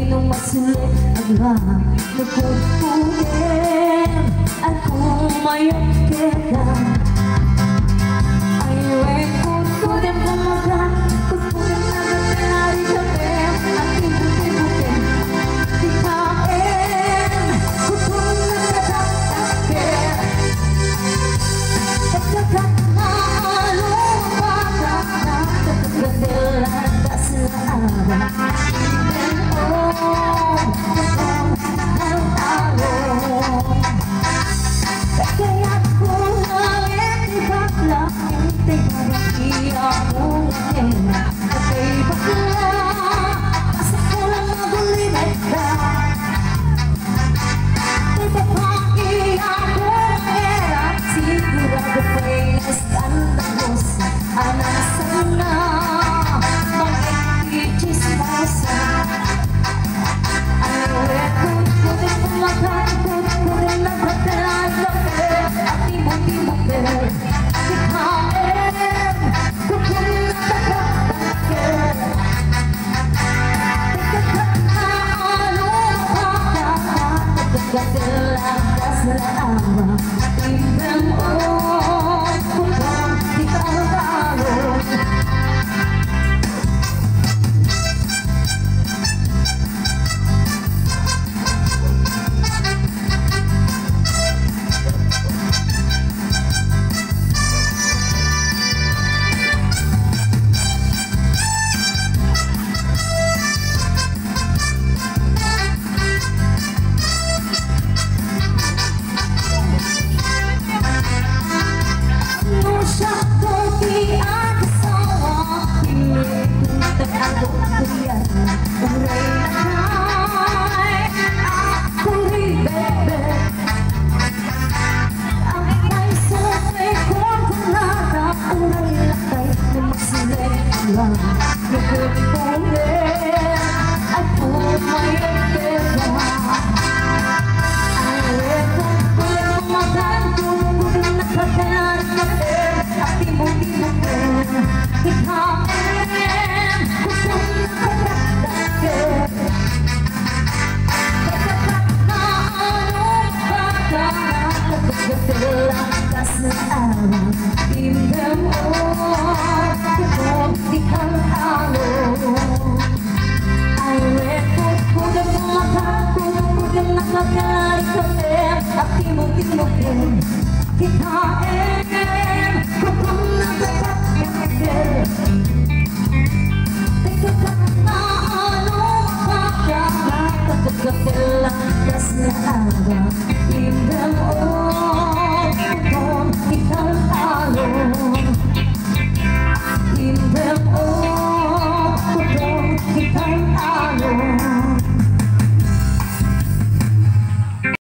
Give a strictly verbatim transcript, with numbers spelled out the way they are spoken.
No masulit agla, no kudkuden, ay kumayat keda. Ay we kudkuden kumaga, kudkuden na nagkari kape, at tibuti-buti. Di kaen, kudkuden na tataktak. Iti babae a mangera, sigurado pay nga eskandalosa, a nasana, mangiti chismosa. Ay we kudkuden kumaga, kudkuden na nagkari kape, at tibuti-buti. Di kaen, kudkuden na tataktak. No siak ti agasawa, pilit ko ta ago kuya, uray lakay, ako ri bebe. Ang may suti kong kunada, uray lakay, no masulit agla, no kudkuden, ay kumayat keda. Ay we kudkuden kumaga, kudkuden na nagkari kape, at tibuti-buti. Di kaen, kudkuden na tataktak. Kita